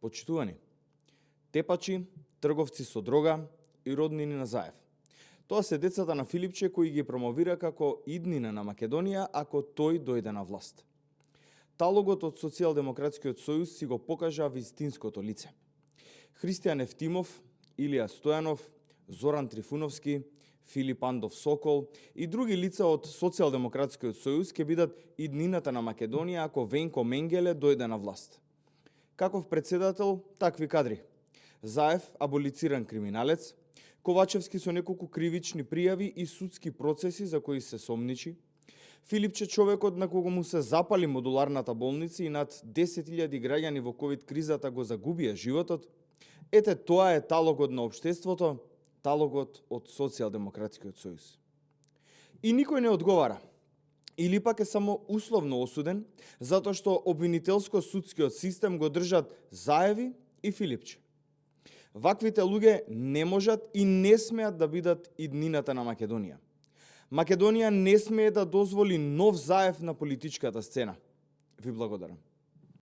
Почитувани, тепачи, трговци со дрога и роднини на Заев. Тоа се децата на Филипче кои ги промовира како иднина на Македонија ако тој дојде на власт. Талогот од Социјалдемократскиот сојуз си го покажа вистинското лице. Христијан Ефтимов, Илија Стојанов, Зоран Трифуновски, Филип Андов Сокол и други лица од Социјалдемократскиот сојуз ќе бидат иднината на Македонија ако Венко Менгеле дојде на власт. Каков председател, такви кадри. Заев, аболициран криминалец, Ковачевски со неколку кривични пријави и судски процеси за кои се сомничи, Филипче човекот на кого му се запали модуларната болница и над 10.000 граѓани во ковид кризата го загубија животот, ете тоа е талогот на општеството, талогот од Социјалдемократскиот сојуз. И никој не одговара, или пак е само условно осуден, затоа што обвинителско-судскиот систем го држат Заеви и Филипче. Ваквите луѓе не можат и не смеат да бидат иднината на Македонија. Македонија не смее да дозволи нов Заев на политичката сцена. Ви благодарам.